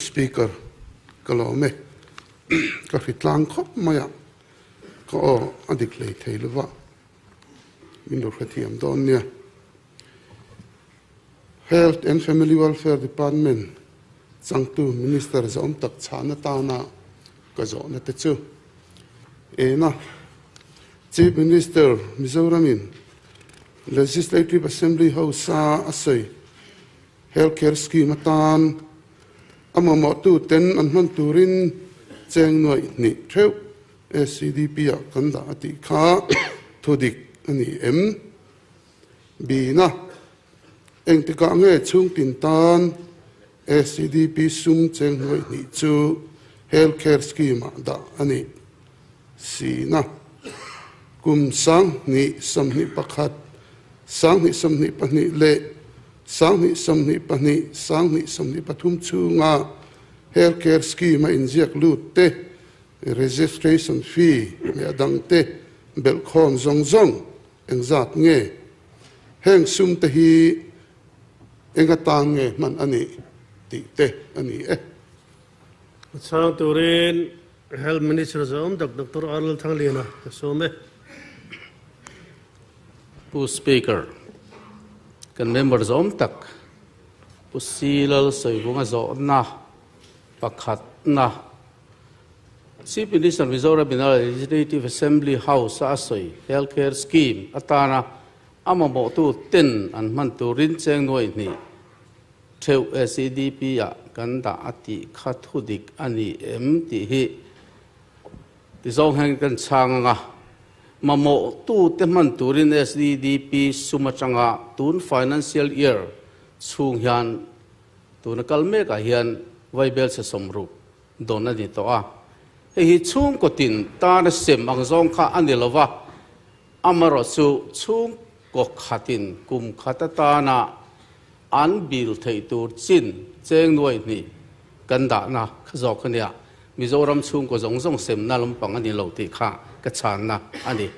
Speaker, Ka lawm e. Ka hri tlang khawp mai a, ka aw a dik hlei thei lo va, min lo hrethiam dawn nia. Health and Family Welfare Department changtu Minister zawm tak chhahna tana ka zawhna te chu ena Chief Minister Mizoramin Legislative Assembly House-a a sawi Healthcare Scheme atan a mamawhtu ten an hman turin cheng nuaih hnih theuh SCDP-ah kan dah a tih kha thudik a ni em? Bina, Engtikah nge chhungtin tan SCDP sum cheng nuaih hnih chu Healthcare Scheme-ah dah a nih? Sina, Kum 2021, 2022 leh 2022, 2023 chhunga Healthcare Scheme-a inziak lut te, registration fee leh a dangte belhkhawm zawng zawng engzat nge? Heng sum te hi eng atan nge hman a nih tih te a ni e. A chhang turin Health Minister zawm tak Doctor Arnold Thangliana ka sawm e. Pu Speaker, kan member zawm tak Pu Si Lal Sawivunga zawhna pakhatna Chief Minister Mizoram in a Legislative Assembly House a a sawi Health Care Scheme atana a mamawhtu ten an hman turin cheng nuai hnih Theuh SEDP ah kan dah a tih kha thudik a ni em tih hi ti zawng hian kan chhang ang a. Mamawhtute hman turin SEDP sum atanga tun financial year chhung hian tuna kal mekah hian vaibel chhe sawmruk dawn a ni tawh a. Hei hi chhungkaw tin tana sem ang zawng kha a ni lo va, amaherawhchu chhungkaw khatin kum khat atana An bil theih tur chin cheng nuai hnih kan dahna kha zawk a nia. Mizoram chhungkaw zawng zawng semna lampang a ni lo tih kha ka chhanna a ni.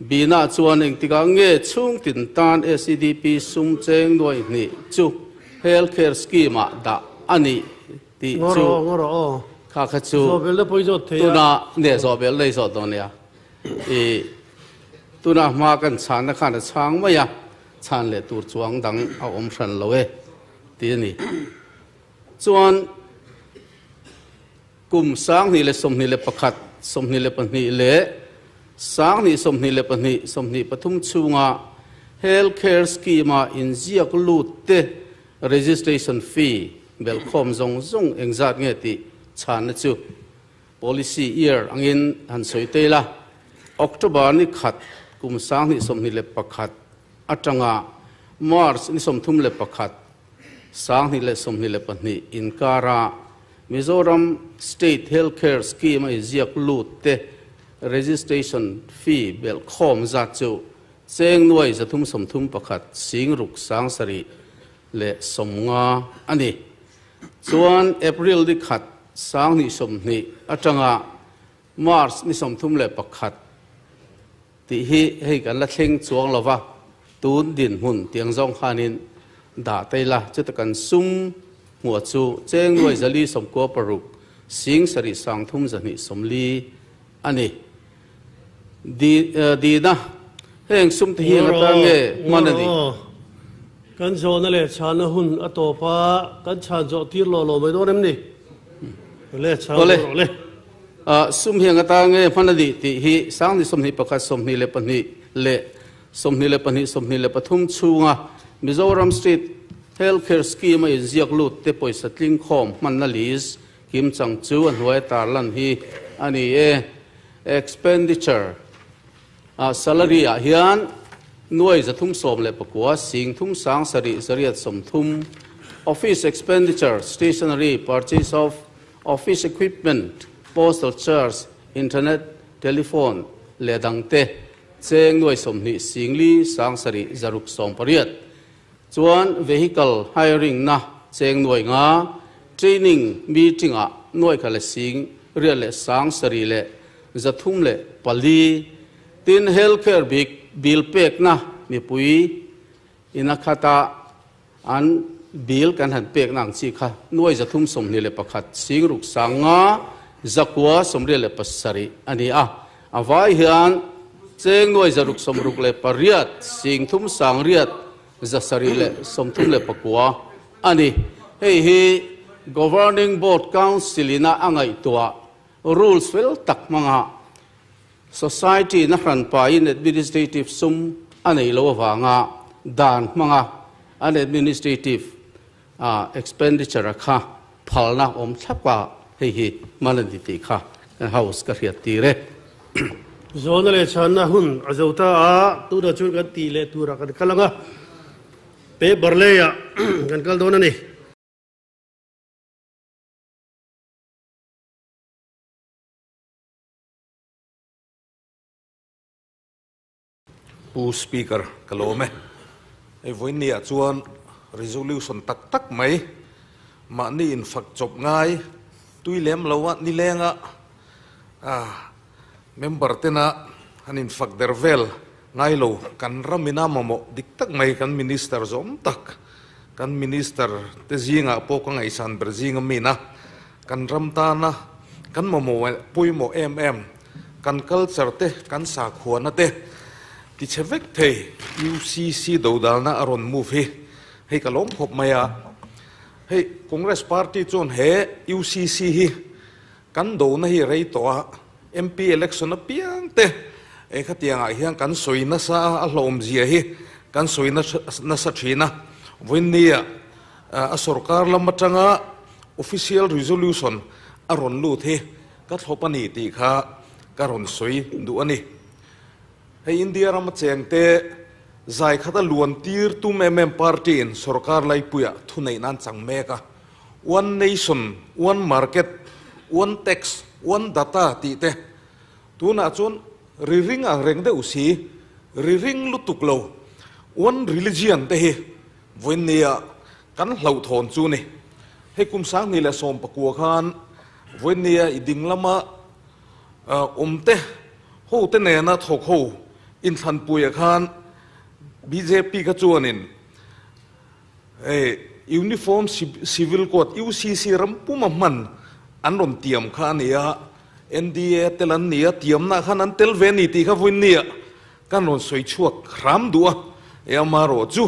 Bina chuan engtikah nge chhungtin tan SEDP sum cheng nuai hnih chu Health Care Scheme-ah dah a nih tih chu kha kha chu tuna nge zawhbel lei zawh dawn nia. I tuna hma kan chhanna khan a chhang mai a. Chhan leh tur chuang dang a awm hran lo e ti a ni. Chuan kum 2021, 22 leh 2022, 23 chhunga Health Care Scheme-a inziak lut te registration fee belhkhawm zawng zawng engzat nge tih chhanna chu Policy year angin han sawi tei la, October ni khat kum 2021 atanga March ni 31, 2022 inkara Mizoram State Health Care Scheme a inziak lut te registration fee belhkhawm zat chu cheng nuai 331 sing ruk 750 a ni. Chuan April ni khat 2020 atanga March ni 31 tih hi hei kan la thleng chuang lo va, tun dinhmun tiang zawng khanin dah ta ila, chuta kan sum hmuh chu cheng nuai 496 7 3 240 a ni. Di dina heng sum te hi eng atan nge hman a nih? Kan zawhna leh chhanna hun a tawp a, kan chhan zawh tir lawh lawh mai dawn em ni? Le chhang rawh le. Sum hi eng atan nge hman a nih tih hi 2021, 22 leh 22, 23 chhunga Mizoram State Health Care Scheme a inziak lut te pawisa tlingkhawm hmanna list kim chang chu a hnuai tarlan hi a ni e. Expenditure ah salary ah hian nuai 319 sing thum sang sarih 830, Office expenditure, stationery, purchase of office equipment, postal charge, internet, telephone leh dangte cheng nuai 20 sing li sang sarih 618. Chuan vehicle hiring na cheng nuai 5, training meeting ah nuai kha le sing riat leh sang sarih leh 304. Tin healthcare bik bill pek na mipui ina khata an Bill kan han pek na ang chi kha nuai 321 6 5 987 a ni a. A vai hian cheng nuai 668 sing thum sang riat 739 a ni. Hei hi Governing Board Council ina a ngaihtuah rules fel tak hmanga society na hran pain administrative sum a nei lo awanga dan hmanga an administrative expenditure kha phalna awm thlapa hei hi malan ti ti kha kan house ka hriat tir e. Zawhna leh chhanna hun a zo ta a, tuna chuan kan tih leh turah kan kal ang a, paper leiah kan kal dawn a ni. Pu Speaker, ka lawm e. Hei vawiinniah chuan resolution tak tak mai mahni infak chawp ngai tui lem lo a nilenga member tena han infak der vel ngai lo kan ramina mamawh dik tak mai kan minister zawm tak kan minister te zingah pawh ka ngaihsan ber zinga mina kan ram tana kan mamawh pawimawh em em kan culture te kan sakhuana te ti che vek thei UCC dodalna a rawn move hi hei ka lawm khawp mai a. Hei Congress party chuan he UCC hi kan dona hi rei tawh a, MP election apiang te e khatiangah hian kan sawi nasa a hlawm zia hi kan sawi nasa thin a. Vawiinnia a sarkar lam atanga official resolution a rawn lut hi ka thlawp a ni tih kha ka rawn sawi duh a ni. Hei India rama cheng te zai khata luan tir tum em em party in sarkar laipuia thu nei nan chang mek a. One nation, one market, one tax, one data tih te tunah chuan ri ring ang reng deuh si ri ring lutuk lo one religion te hi vawiinnia kan hlauh thawn chu ni. Hei kum 2019 khan vawiinnia i ding lama awm te ho te nena thawk ho inthlanpuia khan BJP kha chuanin Uniform Civil Code UCC rampuma hman an rawn tiam kha a ni a, NDA tel an ni a, tiamna khan an tel ve ni tih kha vawiinnia kan rawn sawi chhuak hram duh a. E ama erawh chu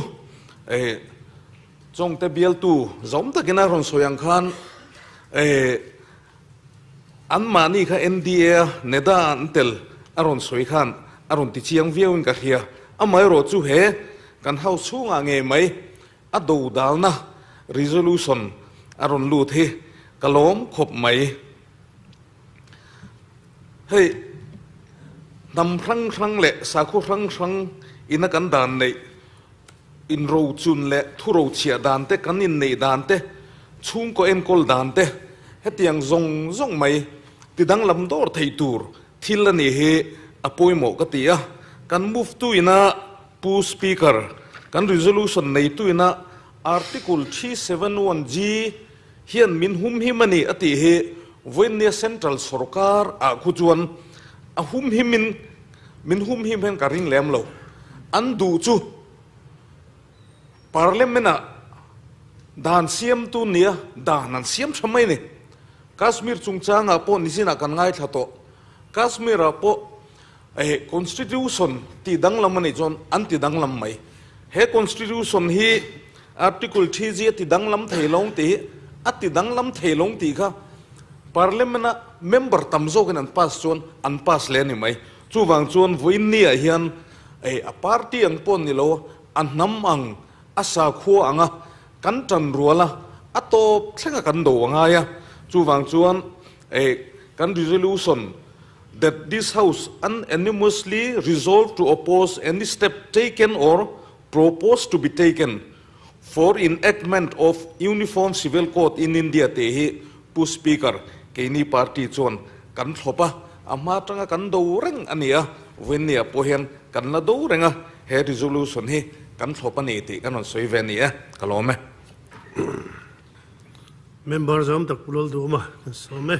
chawngte bialtu zawm takin a rawn sawi ang khan an mahni kha NDA NEDA an tel a rawn sawi khan a rawn ti chiang viauin ka hria. Amaherawh chu he kan house chhungah nge mai a do dalna resolution a rawn lut hi ka lawm khawp mai. Hei hnam hrang hrang leh sakhaw hrang hrang ina kan dan neih in ro chun leh thu ro chhiah dan te kan in neih dan te chhungkaw enkawl dan te hetiang zawng zawng mai tidang lam dawr thei tur thil a ni hi a pawimawh ka ti a. Kan move tu ina Pu Speaker, kan resolution nei tu ina Article 371G hian min hum him a ni a tih hi vawiinnia Central sarkar ah khu chuan a hum himin min hum him hian ka ring lem lo. An duh chu Parliament ah dan siam tu nia dan an siam tha mai ni. Kashmir chungchangah pawh nizinah kan ngaithla tawh. Kashmir ah pawh constitution ti danglam a nih chuan an ti danglam mai. He constitution hi Article 3G a ti danglam thei lo tih hi a ti danglam thei lo tih kha Parliament a member tam zawkin an pass chuan an pass le a ni mai. Chuvang chuan vawiinniah hian a party ang pawh ni lo a hnam ang a sakhua anga kan tan rual a a tawp thlenga kan do angai a. Chuvang chuan kan resolution that this house unanimously resolved to oppose any step taken or proposed to be taken for enactment of Uniform Civil Code in India te hi Pu Speaker keini party chuan kan thlawp a, a hma atanga kan do reng a ni a, vawiinnia pawh hian kan la do reng a, he resolution hi kan thlawp a ni tih kan rawn sawi ve a ni e, ka lawm e. Member zawm tak Pu Lalduma kan sawm e.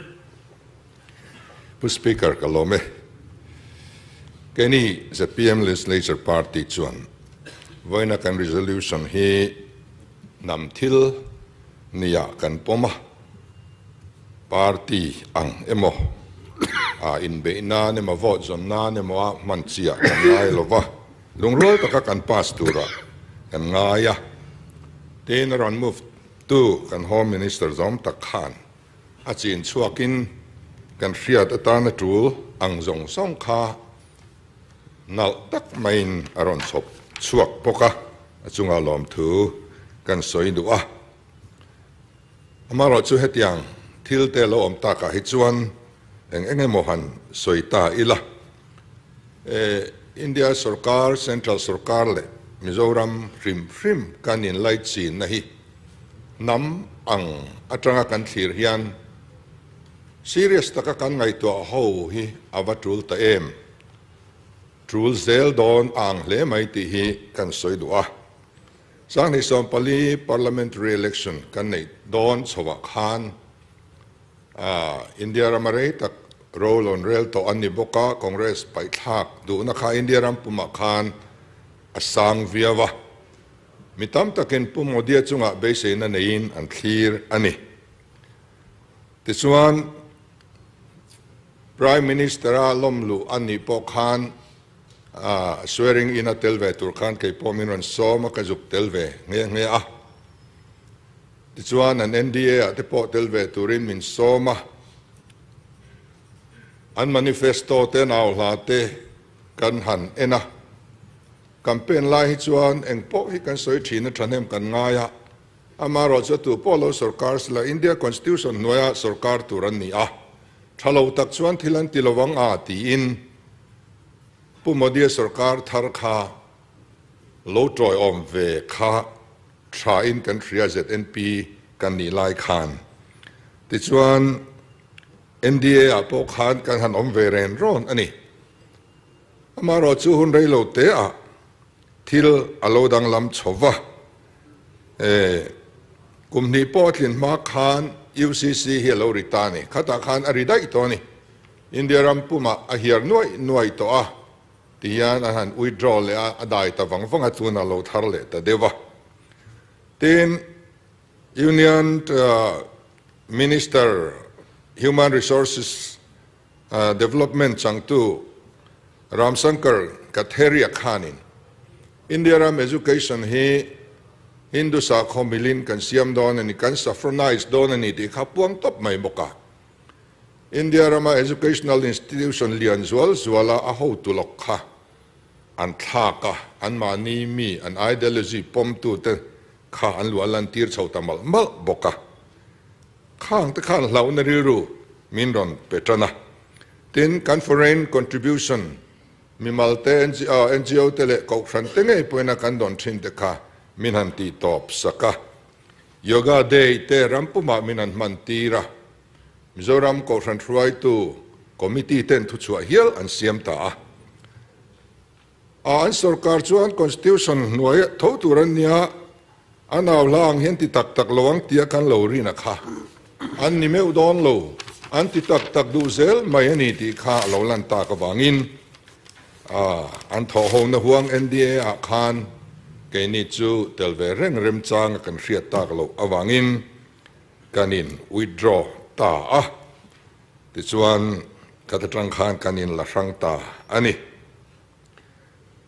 Pu Speaker ka lawm e. Keini ZPM Legislature Party chuan vawiina kan resolution hi. Hnam thil nia kan pawm a, party ang emaw, a inbeih nan emaw, vote zawn nan emaw a hman chiah kan ngai lo va, lungrual taka kan pass turah kan ngai a. Tin, a rawn move tu kan Home Minister zawm tak khan a chin chhuakin kan hriat atana tul ang zawng zawng kha Nalh tak maiin a rawn chhawp chhuak bawk a, a chunga lawmthu kan sawi duh a. Amaherawhchu hetiang thil te lo awm takah hi chuan eng eng emaw han sawi ta ila. E, India sorkar, Central sorkar leh Mizoram hrim hrim kan inlaichinna hi hnam ang atanga kan thlir hian Serious taka kan ngaihtuah ho hi a va tul ta em? Tul zel dawn a ang hle mai tih hi kan sawi duh a. Sanghnih 14 Parliamentary Election kan neih dawn chhoah khan India rama rei tak ro lawn rel tawh an ni bawk a, Congress paihthlak duhna kha India ram pumah khan a sang viau a. Mi tam takin Pu Modi-a chungah beiseina neiin an thlir a ni. Tichuan, Prime Minister-a lawmluh a nih pawh khan swearing in a tel ve tur khan kei pawh min rawn sawm a, ka zuk tel ve nghe nghe a. Tichuan, an NDA-ah te pawh tel ve turin min sawm a. An manifesto te nau hla te kan han en a. Campaign lai hi chuan eng pawh hi kan sawi thin a thahnem kan ngai a. Amaherawhchu tu pawh lo sorkar sila India Constitution hnuaia sorkar tur an ni a, tha lo tak chuan thil an ti lovang a tiin Pu Modi-a sorkar thar kha lo tawiawm ve kha thain kan hria ZNP kan nih lai khan. Tichuan NDA ah pawh khan kan han awm ve ren rawn a ni. Amaherawhchu hun rei lo te ah Thil a lo danglam chho va. E, kum hnih pawh a tlin hma khan UCC hi a lo ri ta a ni. Khatah khan a ri daih tawh a ni. India ram pumah a hiar nuaih nuaih tawh a, ti hian a han withdraw leh a, a dai ta vang vang a, tunah a lo thar leh ta deuh a. Tin, Union Minister Human Resources Development changtu Ramshankar Katheria khanin India ram education hi Hindu sakhaw milin kan siam dawn a ni, kan saffronize dawn a ni tih kha puang tawp mai bawk a. India rama educational institution lian zual zuala a hotu lawk kha an thlak a, anmahni mi an ideology pawmtute kha an luah lantir chho ta malh malh bawk a. Khang te khan hlauhna rilru min rawn pe tan a. Tin, kan foreign contribution, mimal te, NGO te leh kohhran te ngei pawhin a kan dawn thin te kha min han tih tawp sak a. Yoga Day te ram pumah min han hman tir a. Mizoram kohhran hruaitu committee ten thuchhuah hial an siam ta a. A an sorkar chuan Constitution hnuai tho tur an nia, a nau hla ang hian ti tak tak lo ang tia kan lo rin a kha. An ni meuh dawn lo, an ti tak tak duh zel mai a ni tih kha a lo lan tak avangin an thawhhona huang NDA ah khan keini chu tel ve reng remchang a kan hriat tak loh avangin kan in withdraw ta a. Tichuan, khat atang khan kan in la hrang ta a ni.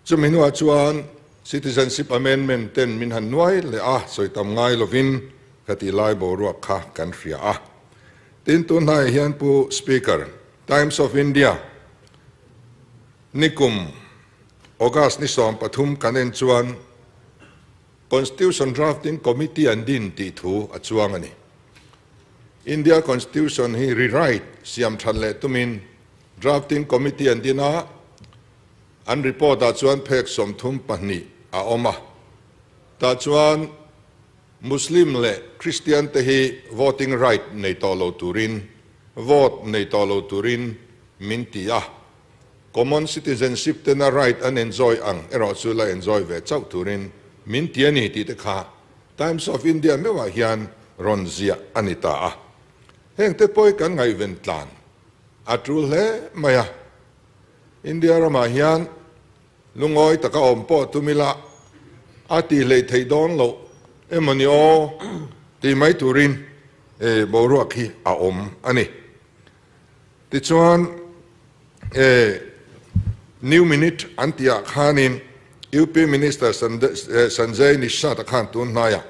Chumi hnuah chuan Citizenship Amendment ten min han nuai leh a, sawi tam ngai lovin ka tih lai boruak kha kan hria a. Tin, tun hnaiah hian Pu Speaker, Times of India nikum August ni 13 kan en chuan Constitution Drafting Committee an din tih thu a chuang a ni. India Constitution hi rewrite, siam that leh tumin Drafting Committee an din a, an report ah chuan phek 32 a awm a. Tah chuan Muslim leh Christian te hi voting right nei tawh lo turin, vote nei tawh lo turin min ti a. Common citizenship tena right an enjoy ang erawh chu la enjoy ve chauh turin min ti a ni tih te kha Times of India meuhah hian rawn ziah a ni ta a. Heng te pawh hi kan ngaihven tlan a tul hle mai a. India ramah hian lungawi taka awm pawh tum ila a tih hleih theih dawn loh. Emawni aw tih mai turin boruak hi a awm a ni. Tichuan New Minute an tihah khanin UP Minister Sanjay Nishad-a khan tun hnaiah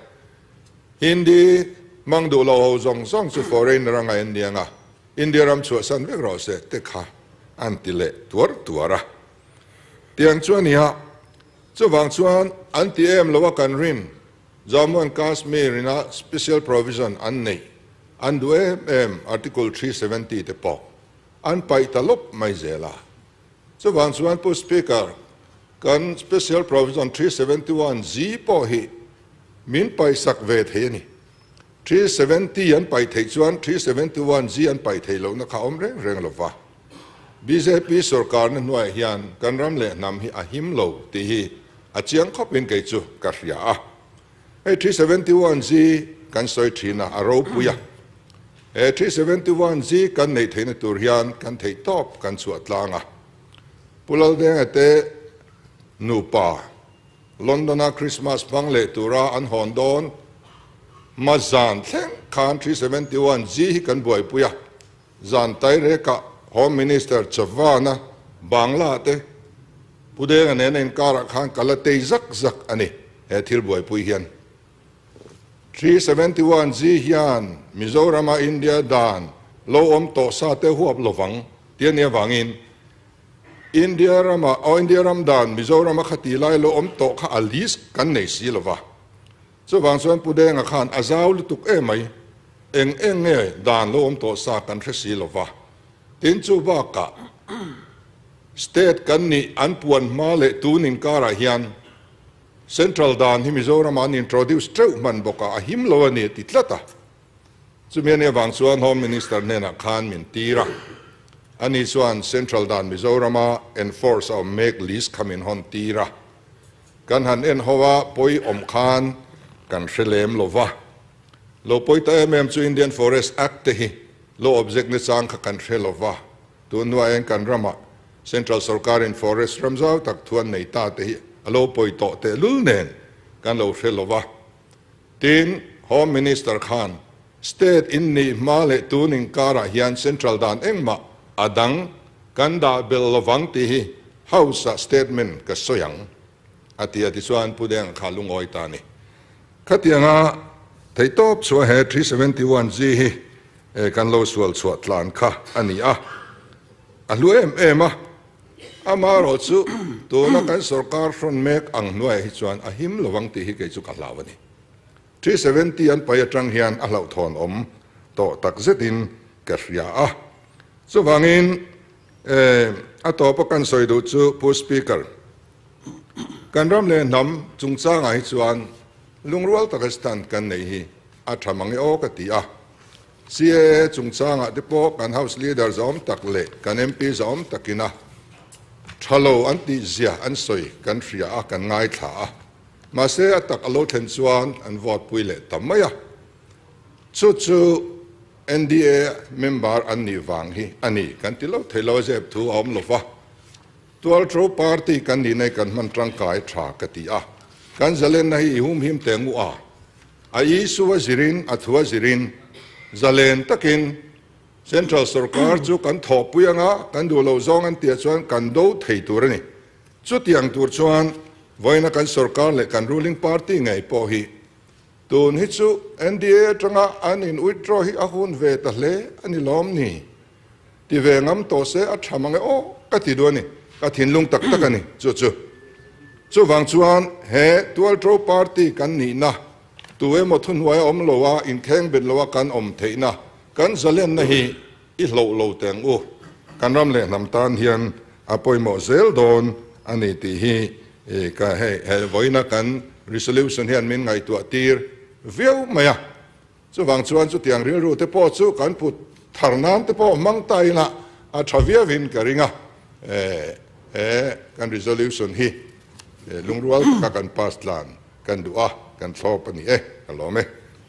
Hindi hmang duh lo ho zawng zawng chu foreigner anga en ni anga India ram chhuahsan vek rawh se te kha an ti leh tuar tuar a. Tiang chu a ni a, chuvang chuan an ti em lo a kan rin Jammu and Kashmir ina special provision an neih an duh em em Article 370 te pawh an paih ta lawp mai zel a. Chuvang chuan Pu Speaker, kan special provision 371 G pawh hi min paihsak ve thei a ni. 370 an paih theih chuan 371 G an paih theih lohna kha a awm reng reng lo va. Bjp sorkarna hnuaiah hian kan ram leh hnam hi a him lo tih hi a chiang khawpin kei chu ka hria a. Hei 371 G kan sawi thin a, a ropui a. He 371 G kan neih theihna tur hian kan theih tawp kan chhuah tlang a. Pu Laldenga te nupa London-a Christmas hmang leh tura an hawn dawn hma zan thleng khan 371 G hi kan buaipui a. Zan Taireka Home Minister Chavan-a Bangla te Pu Denga nena inkarah khan ka la tei zak zak a ni he thil buaipui hian. 371 G hian Mizorama India dan lo awm tawh sa te huap lovang ti a nih avangin India rama aw India ram dan Mizorama khati lai lo awm tawh kha a list kan nei si lova. Chuvang chuan Pu Denga khan a zau lutuk em mai, eng eng nge dan lo awm tawh sa kan hre si lova. Tin chu bakah State kan nih an puan hma leh tun inkarah hian Central dan hi Mizoramah an introduce teuh hman bawk a, a him lo a ni a ti tlat a. Chumi anih avang chuan Home Minister hnenah khan min tir a, ani chuan Central dan Mizorama enforce a awm mek list kha min hawn tir a. Kan han en ho a, pawi awm khan kan hre lem lo va. Lo pawi ta em em chu Indian Forest Act te hi lo object na chang kha kan hre lo va. Tun hnuaiah hian kan ramah Central sorkarin forest ram zau tak thu an nei ta te hi a lo pawi tawh tehlul nen kan lo hre lo va. Tin, Home Minister khan State in nih hma leh tun inkarah hian Central dan engmah a dang kan dah belh lovang tih hi House-ah statement ka sawi ang, a ti a, tichuan Pu Denga kha lungawi ta a ni. Khatianga theihtawp chhuah he 371 G hi kan lo sual chhuah tlan kha a ni a, a hlu em em a, amaherawh chu tuna kan sorkar hrawn mek ang hnuaiah hi chuan a him lovang tih hi kei chu ka hlau a ni. 370 an pai atang hian a hlauhthawn awm tawh tak zetin ka hria a, chuvangin a tawpa kan sawi duh chu Pu Speaker, kan ram leh hnam chungchangah hi chuan lungrual taka stand kan neih hi a tha mang e aw ka ti a. CAA chungchangah te pawh kan House Leader zahawm tak leh kan MP zahawm takina tha lo an tih zia an sawi kan hria a, kan ngaithla a. Mahse a tak a lo thlen chuan an vote pui leh ta mai a. Chu chu NDA member an nih vang hi a ni kan ti lo thei lo a zep thu a awm lo va. Tualtho party kan nih nei kan hman tangkai tha ka ti a. Kan zalenna hi i humhim teh ngu a. A issue a zirin, a thu a zirin zalen takin Central sorkar chu kan thawhpui anga kan duh loh zawng an tih chuan kan do thei tur a ni. Chutiang tur chuan vawiina kan sorkar leh kan ruling party ngei pawh hi tun hi chu NDA atanga an in withdraw hi a hun ve ta hle a ni lawm ni? Ti ve ngam tawh se a tha mang e aw ka ti duh a ni. Ka thinlung tak tak a ni chu chu. Chuvang chuan he Tualtro party kan nihna tu emaw thuhnuai a awm lo a, inkheng bet lo a kan awm theihna kan zalenna hi i hloh lo teng u. Kan ram leh hnam tan hian a pawimawh zel dawn a ni tih hi ka hei he vawiina kan resolution hian min ngaihtuah tir viau mai a. Chuvang chuan chutiang rilru te pawh chu kan put thar nan te pawh hmang ta ila a tha viauin ka ring a, he kan resolution hi lungrual taka kan pass tlan kan duh a, kan thlawp a ni e, ka lawm e.